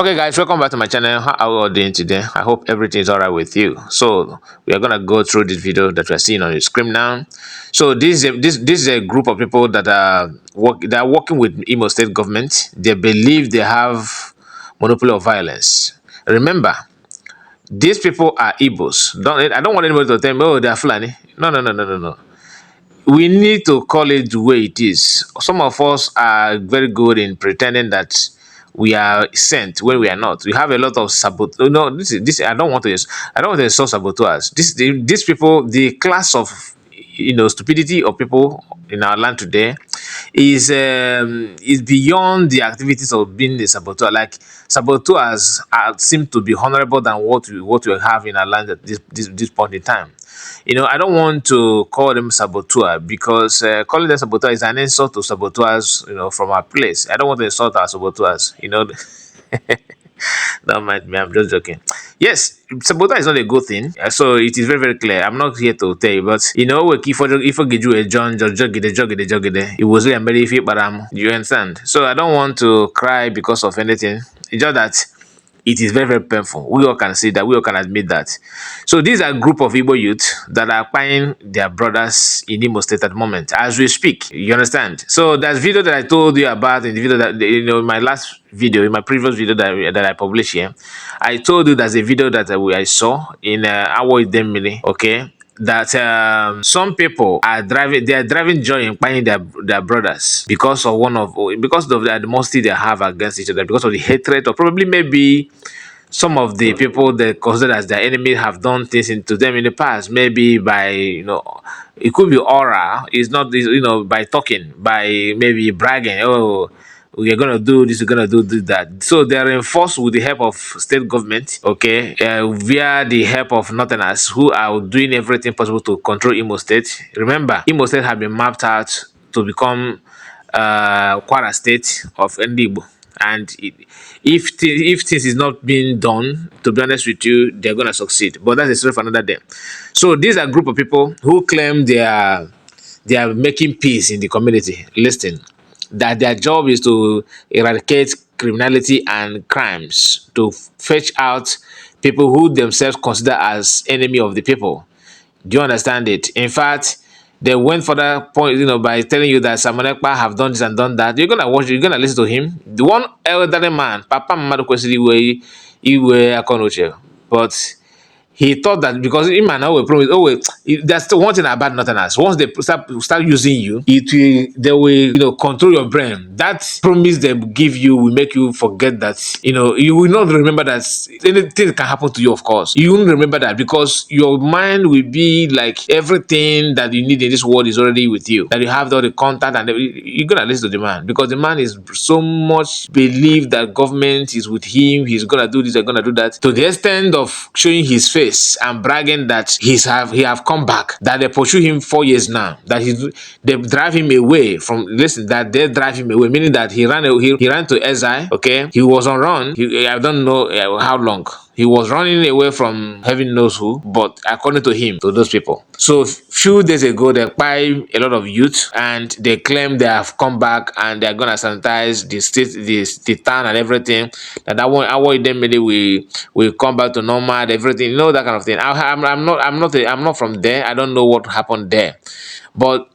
Okay guys, welcome back to my channel. How are we all doing today? I hope everything is all right with you. So we are gonna go through this video that we're seeing on the screen now. So this is a group of people that are working with Imo State government. They believe they have monopoly of violence. Remember, these people are Igbos. Don't I don't want anybody to tell me, oh, they are Fulani. No, no, no, no, no, no. We need to call it the way it is. Some of us are very good in pretending that we are sent when we are not. We have a lot of sabot. No, this is this. I don't want to. I don't want to insult saboteurs. These people, the class of stupidity of people in our land today is beyond the activities of being a saboteur. Like, saboteurs seem to be honorable than what we have in our land at this point in time. I don't want to call them saboteur because calling them saboteur is an insult to saboteurs, from our place. I don't want to insult our saboteurs. Don't mind me, I'm just joking. Yes, saboteur is not a good thing. So it is very, very clear. I'm not here to tell you, but if you a John, jogide, jogide, jogide, it was really if but you understand. So I don't want to cry because of anything. It's just that it is very, very painful. We all can see that. We all can admit that. So these are a group of Igbo youth that are buying their brothers in Imo State at the moment, as we speak. You understand? So that video that I told you about in the video that, my last video, in my previous video that I published here, I told you there's a video that I saw in Awo Idemili, okay? That some people are driving, they are driving joy in buying their brothers because of one of because of the animosity they have against each other, because of the hatred, or probably maybe some of the people they consider as their enemy have done things into them in the past, maybe by, it could be oral, it's not, by talking, by maybe bragging, oh, we are gonna do this, we're gonna do that. So they are enforced with the help of state government, okay, via the help of Northerners who are doing everything possible to control Imo State. Remember, Imo State have been mapped out to become Kwara State of Ndigbo. And if things is not being done, to be honest with you, they're gonna succeed. But that's a story for another day. So these are a group of people who claim they are making peace in the community. Listen, that their job is to eradicate criminality and crimes, to fetch out people who themselves consider as enemy of the people. Do you understand it? In fact, they went for that point, by telling you that Simon Ekpa have done this and done that. You're gonna watch, you're gonna listen to him. The one elderly man, Papa mmadụ kwesịrị iwe iwe akọ na uche, but he thought that because him and will promise, oh wait, that's the one thing about Northerners. Once they start using you, it will they will control your brain. That promise they give you will make you forget that you will not remember that anything can happen to you. Of course, you won't remember that because your mind will be like everything that you need in this world is already with you. That you have all the contact and you're gonna listen to the man because the man is so much believe that government is with him. He's gonna do this, they're gonna do that, to the extent of showing his face and bragging that he have come back, that they pursue him 4 years now, that he they drive him away from, listen, that they drive him away, meaning that he ran to exile. Okay, he was on run. I don't know how long he was running away from heaven knows who, but according to him, to those people. So few days ago, they buy a lot of youth and they claim they have come back and they're gonna sanitize the state, the town and everything. That one, I want them maybe we will come back to normal, everything, that kind of thing. I'm not from there. I don't know what happened there, but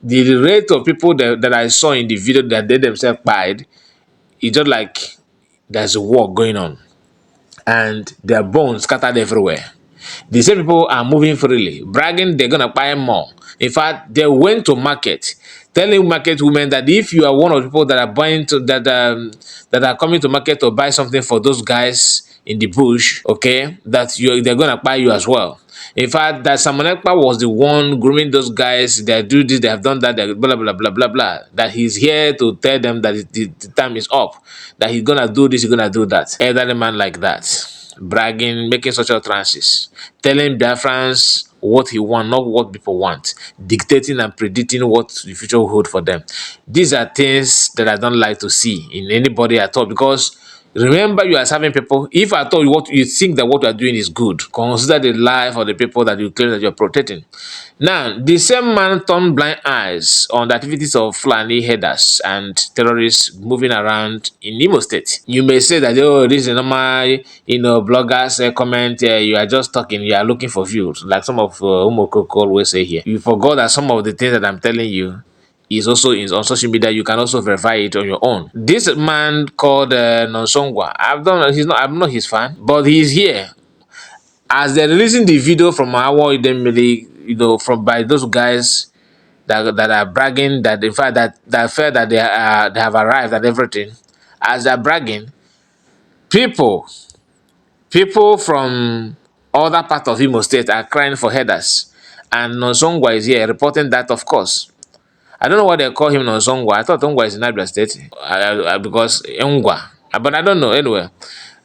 the rate of people that I saw in the video that they themselves died, it's just like there's a war going on and their bones scattered everywhere. The same people are moving freely, bragging they're gonna buy more. In fact, they went to market, telling market women that if you are one of the people that are buying to that that are coming to market to buy something for those guys in the bush, okay, that you they're gonna buy you as well. In fact, that Simon Ekpa was the one grooming those guys. They do this, they have done that, they blah blah blah blah blah. That he's here to tell them that the time is up, that he's gonna do this, he's gonna do that. Elderly man like that, bragging, making such utterances, telling Biafrans what he want, not what people want, dictating and predicting what the future will hold for them. These are things that I don't like to see in anybody at all because Remember, you are serving people. If at all what you think that what you are doing is good, consider the life of the people that you claim that you are protecting. Now, the same man turned blind eyes on the activities of Fulani herders and terrorists moving around in Imo State. You may say that, oh, this is normal, bloggers comment, you are just talking, you are looking for views, like some of Umokoko always say here. You forgot that some of the things that I'm telling you is also on social media. You can also verify it on your own. This man called Nonso Nkwa, I've done. He's not. I'm not his fan, but he's here as they're releasing the video from Awo Idemili, from by those guys that are bragging that, in fact, that felt that they have arrived at everything. As they're bragging, people from other part of Imo State are crying for herders, and Nonso Nkwa is here reporting that, of course. I don't know why they call him Nonso Nkwa. I thought Ngwa is in Abia State because Ngwa, but I don't know. Anyway,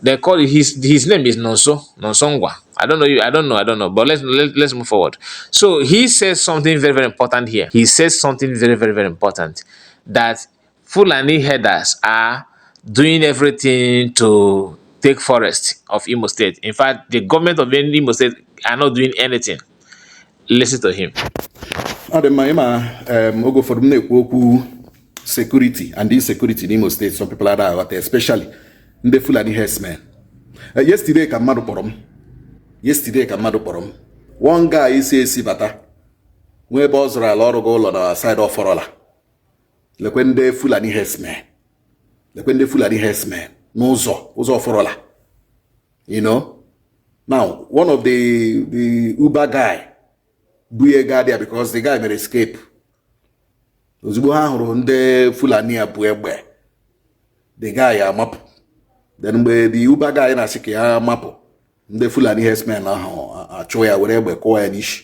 they call it, his name is Nonso Nkwa. I don't know. I don't know. I don't know. But let's move forward. So he says something very, very important here. He says something very, very, very important, that Fulani herders are doing everything to take forest of Imo State. In fact, the government of Imo State are not doing anything. Listen to him. Ọ dị mma. Ịma oge ụfọdụ m na-ekwu okwu security and insecurity n'Imo Steeti, some people ada aghọta, especially ndị Fulani herdsmen. Yesterday ka mmadụ kpọrọ m, yesterday ka mmadụ kpọrọ m, one guy isi esi bata nwee ebe ọ zụrụ ala ọrụ gị ụlọ na side Ọfọrọla. Lekwe ndị Fulani herdsmen, lekwe ndị Fulani herdsmen n'ụzọ ụzọ Ọfọrọla. Now one of the Uber guy bu ya gaa there because the guy mere escape. Ozugbo ha hụrụ ndị Fulani a bụ egbe, the guy amapụ. Then mgbe the Uber guy na-asị ka ya mapụ, ndị Fulani herdsmen ahụ achụ ya, were egbe kụọ ya n'isi.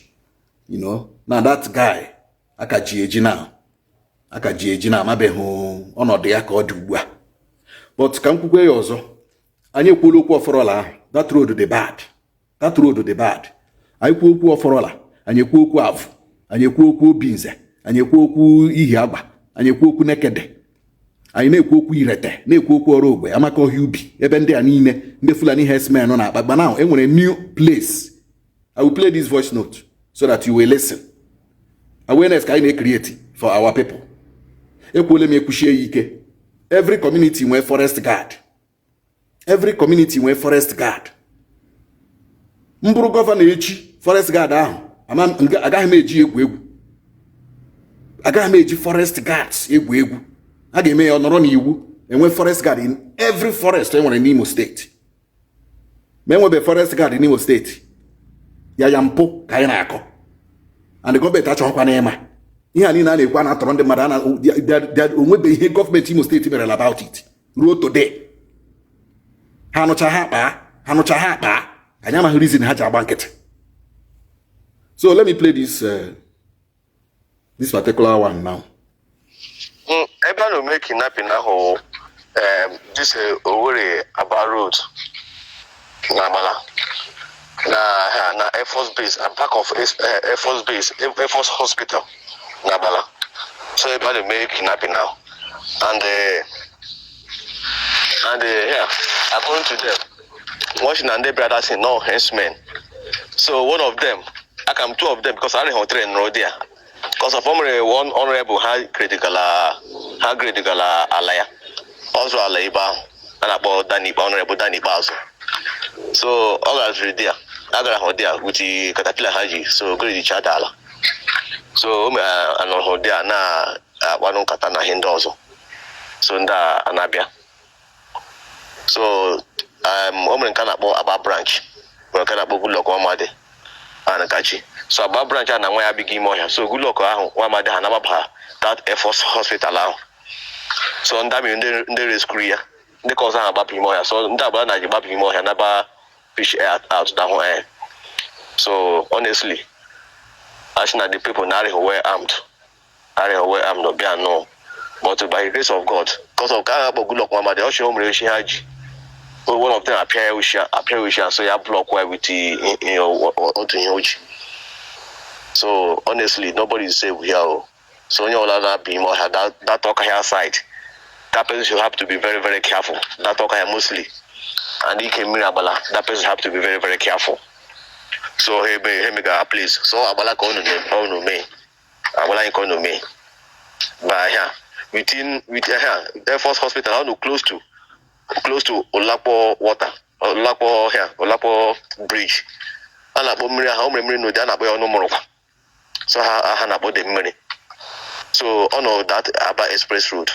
Na that guy aka ji eji na aka ji eji na amabeghị ọnọdụ ya ka ọ dị ugbu a. But ka m kwukwe ya ọzọ, anyị ekwuola okwu Ọfọrọla ahụ. That road dị bad, that road dị bad. Anyị kwuo okwu Ọfọrọla, anyị ekwu okwu Avụ, anyị ekwu okwu Obinze, anyị ekwu okwu Ihi Agba, anyị ekwu okwu Nekede, anyị na-ekwu okwu Irete, na-ekwu okwu Ọrụ Ogbe, Amaka Ọhịa Ubi. Ebe ndị a niile ndị Fulani herdsmen na-akpa gba. Now enwere new place. I will play this voice note so that you will listen. Awareness ka anyị na-ecreate for our people. Ekwuole m, ekwuchie ya ike, every community nwee forest guard, every community nwee forest guard. M bụrụ governor echi, forest guard ahụ agaghị m eji egwu egwu, agaghị m eji forest guards egwu egwu. A ga-eme ya ọ nọrọ n'iwu, enwe forest guard in every forest e nwere n'Imo Steeti. Ma enwebe forest guard n'Imo Steeti, ya ya mpụ ka anyị na-akọ, and gọọmenti achọghịkwa n'ịma ihe a niile a na-ekwu, a na-atọrọ ndị mmadụ. Onwebe ihe gọọmenti Imo Steeti mere about it ruo today. Ha nụcha ha kpaa, ha nụcha ha kpaa. Anyị amaghị reason ha ji agba nkịtị. So let me play this particular one now. Ebe a na-eme kidnapping ahụ, this Owerri Aba Road na Agbala na ha na Air Force Base and back of Air Force Base, Air Force Hospital na Agbala. So ebe a na-eme kidnapping now, and yeah, according to them, one na ndị brothers in no herdsmen. So one of them aka m, two of them, because I hụ train nọrọ there because of o nwere one honorable ha gradegala, ha gradegala ala ya, ọ zụrụ ala ebe ahụ a na-akpọ Dani Ikpe, Honorable Dani Ikpeazụ. So ọ gaziri there, a gara hụ there with the caterpillar ha ji so grade chada ala. So o mere anọrọ there na-akpanụ nkata na ihe ndị ọzọ. So ndị a na-abịa, so o mere nke a na-akpọ Aba Branch, nwere nke a na-akpọ Goodluck Nwamadi and Kachi. So Aba Branch a na nwa ya bighị ime ọhịa, so Goodluck ahụ Nwamadi ha nababa that Air Force Hospital ahụ. So ndị amị, ndị rescue ya, ndị ka ọzọ ahụ agbapụ ime ọhịa. So ndị agbara na ji gbapụ ime ọhịa naba fish air out dahụ air. So honestly, asị na the people na arịghị well armed, arịghị well armed ọbịa nọ, but by the grace of God, because of ka a ga-akpọ Goodluck Nwamadi, ọ chịrị o mere oshi ha ji. So one of them appear ushi, appear ushi, so ya block well with the otu ihe oji. So honestly, nobody is safe here o. So onye ọbụla na-abịa ime ọhịa that ọka side. That person should have to be very, very careful. That Awka mostly. And Ike Mmiri Agbala, that person have to be very, very careful. So he make a please. So Agbala ka unu mee. Agbala nke unu mee. By here, within with here, Air Force Hospital, unu close to Olakpo water, Olakpo here, Olakpo bridge. A na-akpọ mmiri ahụ, o mere mmiri n'ụdị a na-akpọ ya ọnụ mụrụkwa. So ha na-akpọ dị mmiri. So ọ nọ that Aba Express Road.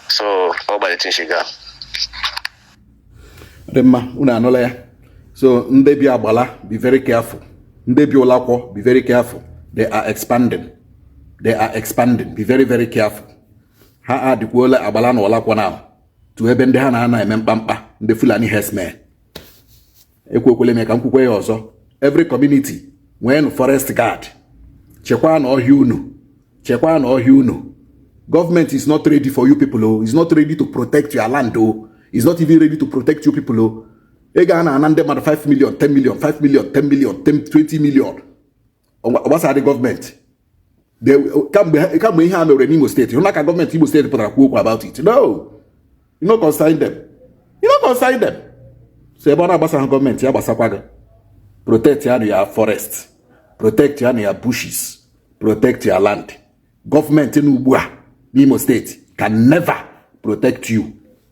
So ọ gbara shiga. Dị mma, unu anụla ya. So ndị bi Agbala, be very careful. Ndị bi Ụlakwọ, be very careful. They are expanding, they are expanding. Be very, very careful. Ha adịkwuola Agbala na Ụlakwọ now to ebe ndị ha na-ana eme mkpamkpa, ndị Fulani herdsmen. Ekwekwele m ka m kwukwe ya ọzọ, every community nweenụ forest guard. Chekwaa na ọhịa unu, chekwaa na ọhịa unu. Government is not ready for you people o. Is not ready to protect your land o. Is not even ready to protect you people o. Ego a na-ana ndị mmadụ, 5 million, 10 million, 5 million, 10 million, 10, 20 million, ọ gbasara gọọmenti? Kamgbe ihe a mere n'Imo Steeti, hụ na ka gọọmenti Imo Steeti pụtara kwuo okwu about it? No, you no concern them, you no concern them. So ebe ọ na-agbasa gọọmenti, ya gbasakwa gị. Protect ya ya forest, protect ya ya bushes, protect your land. Gọọmenti na ugbu a n'Imo Steeti can never protect you.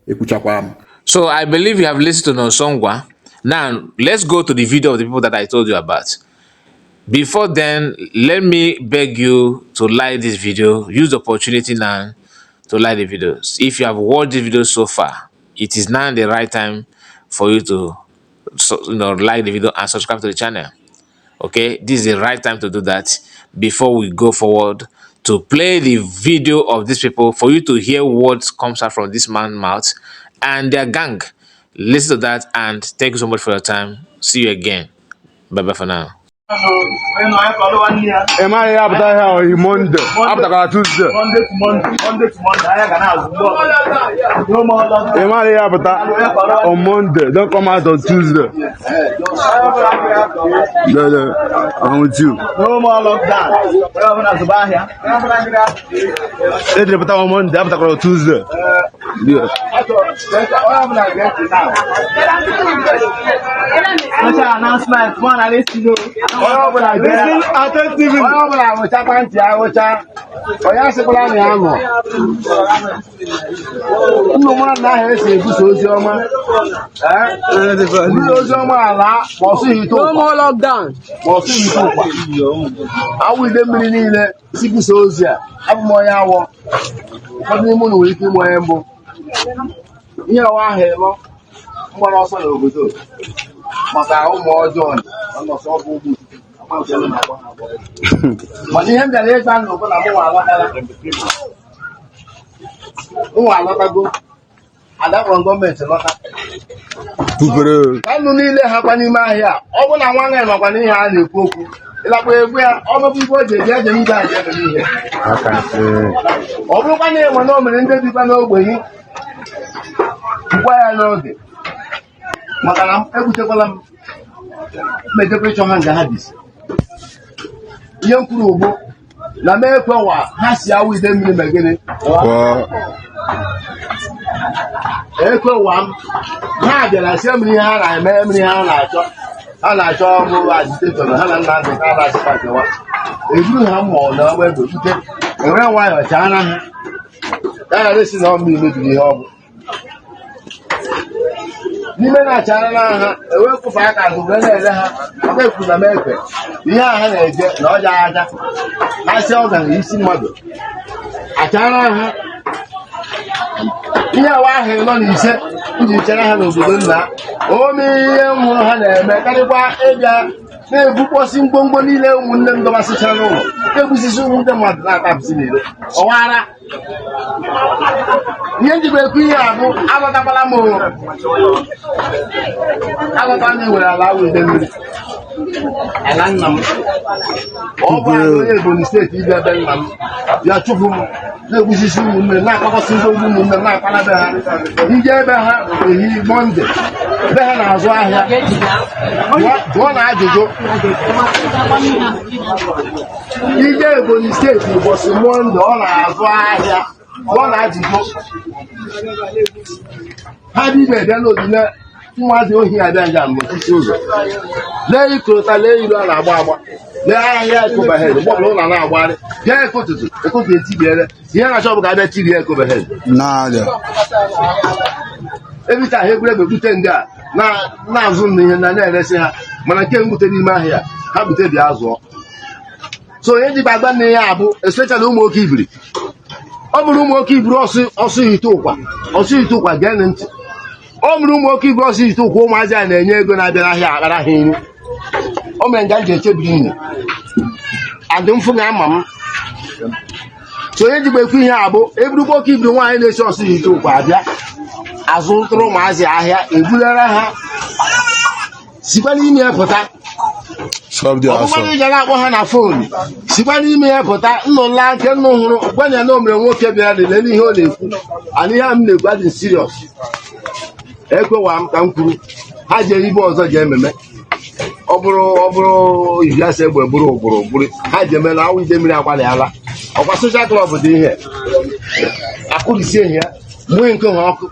Ekwuchakwa m. So I believe you have listened to Nonsongwa. Now let's go to the video of the people that I told you about. Before then, let me beg you to like this video. Use the opportunity now to like the videos. If you have watched the video so far, it is now the right time for you to like the video and subscribe to the channel. Okay, this is the right time to do that before we go forward to play the video of these people for you to hear what comes out from this man's mouth and their gang. Listen to that, and thank you so much for your time. See you again. Bye bye for now. Ị maghị ya apụta ihe ahụ Monday, apụtakwara Tuesday. Monday to Monday, Monday to Monday, ahịa ga na-azụ mgbe ọbụla. No more lockdown. Ị maghị ya apụta on Monday, don't come out on Tuesday. No, no, I'm with you. No more lockdown. Onye ọbụla zụba ahịa. Ejiri pụta on Monday, apụtakwara Tuesday. Yeah. Onye ọbụla ga-ntị now. Special announcement, mụ na listen o. Onye ọbụla Listen attentively. Onye ọbụla ṅụchakwa ntị aghụcha, onye asịkwala na ya ṅụọ. Nnụ mara na ahụ esi ebuso ozi ọma. Ee, buru ozi ọma ala ma ọ sịghị ite No ụkwa more lockdown. Ma ọ sịghị ite ụkwa awụ ide mmiri niile si buso ozi a. Abụ m onye awọ. Ụfọdụ n'ime unu nwere ike ịmụ onye mbụ ihe ọwa ahụ ịlọ mgbara ọsọ n'obodo maka ụmụ ọjọọ na nnọsọ ọbụ ụmụ mana ihe m bịara ịgwa nnụ bụ na mụnwa alọtala, mụnwa alọtago. Ada kpọrọ gọọmenti lọta. Pupere. Ka nnụ niile ha kwa n'ime ahịa a, ọ bụ na nwa nwaanyị nọkwa n'ihe a na-ekwu okwu ịlakwa egwu ya, ọ bụkwa ibe o ji eji eje m ga eje ebe n'ihe. Ọ bụrụkwa na enwe na o mere ndị bikwa n'ogbenye bukwa ya n'oge maka na egbutekwala m mejekwa ịchọ ha nga ha bisi. Ihe m kwuru ugbu na m ekwewa ha si awụ ide mmiri ma gịnị. Pụọ. Ekwewa m ha bịara sie mmiri ha na-eme mmiri ha na-achọ ha na-achọ bụ agitator ha na Nnamdị ka na-achịkwa nkewa eburu ha mmụọ na ọgba egbe bute enwere nwayọọ chaara ha ya ghara esi na ọ mmiri mebiri ihe ọ bụ n'ime na-achara na ha ewepụfa aka azụ wee na-ele ha ọka ekwu na m ekwe ihe a ha na-eje na ọja aja ha si ọ gara isi mmadụ achara ha ihe awa ahụ ịnọ na ise iji chere ha n'obodo nna ome ihe m hụrụ ha na-eme karịkwa ịbịa na-ebukpọsị ngwongwo niile ụmụnne m dọbasịchara n'ụlọ, egbusisi ụmụ ndị mmadụ na-atapụsị n'ilo ọwara. Ihe njikwa ekwu ihe a bụ alọtakwala m o alọta m iwere ala awụ ide mmiri ala nna m. Ọ bụ ala onye Ebonyi Steeti ịbịa be nna m bịa chụpụ m na-egbusisi ụmụnne m na-akpakọsị ngwongwo ụmụnne m na-akpara be ha ije ebe ha ehi Monday be ha na-azụ ahịa. Jụọ na ajụjụ ije Ebonyi Steeti ụbọchị Monday ọ na-azụ ahịa. Ọ na-ajụjụ ha dị ibe bịa n'odile ụmụazị ohi abịa nga n'etiti ụzọ lee ikorota lee ilu a na-agba agba lee ahịa ekobehed mgbe ọbụla ụlọ na-agbagharị bịa ekotutu ekotu etibiere ihe na-achọ bụ ka abịa tirie ekobehed Na-abịa. ebita ha egwuregwu ebute ndị a na-azụ m ihe na na-eresi ha mana nke m bute n'ime ahịa ha bute bịa zụọ. So onye jikwa agba nne ya abụ, especially ụmụ oke ibiri, ọ bụrụ ụmụ oke ibiri ọsụ ọsụ ite ụkwa ọsụ ite ụkwa, gee ntị, ọ bụrụ ụmụ oke ibiri ọsụ ite ụkwa, ụmụazị a na-enye ego na-abịa n'ahịa akpara ha iru. O mere nga m ji echebiri unu adị mfụ ga ama m. So onye jikwa ekwu ihe a bụ eburukwa oke ibiri nwaanyị na-esi ọsụ ite ụkwa abịa azụ tụrụ ụmụazị ahịa ebulere ha sikwa n'ime ya pụta. Stop there. Ọ bụkwa Asọ. ị ga na-akpọ ha na phone, sikwa n'ime ya pụta nnụla nke nnụ hụrụ gwa ya na o mere nwoke bịara lelee n'ihe ọ na-ekwu ana ihe a m na-ekwu adị serious. Ekwewa m ka m kwuru ha jere ibe ọzọ ji ememe ọ bụrụ ibiasa egbe bụrụ ụgbụrụ bụrụ ha ji eme na awụ ide mmiri agbalịala ọkwa social club dị ihe akụrisi ehi ya mụnye nke ha ọkụ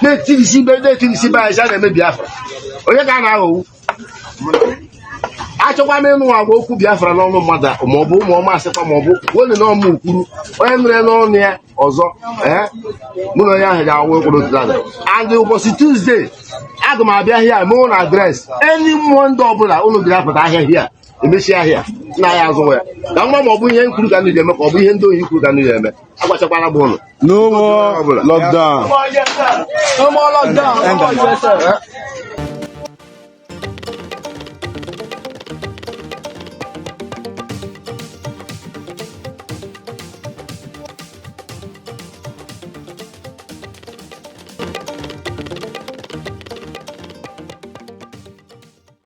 na-etirisi be na-etirisi be anyị sị a na-eme Biafra. Onye ka a na-aghọgbu? Achọkwa m ịnụ agwa okwu Biafra n'ọnụ mmadụ maọbụ ụmụ ọma asịkwa maọbụ onye na ọmụ kwuru onye nụrụ ya n'ọnụ ya ọzọ. Ee, mụ na onye ahụ ga-awụ ekworo otu dada. And ụbọchị Tuesday aga m abịa ahịa mee ụnụ address. Any Monday ọbụla ụnụ bịara apụta ahịa hia emechi ahịa na ya azụwa ya ka nwa ma ọ bụ ihe m kwuru ka ndị ga-eme ka ọ bụ ihe ndị ohi kwuru ka ndị ga-eme. Agwachakwara m ụnụ. No more lockdown. No more lockdown. No more USF.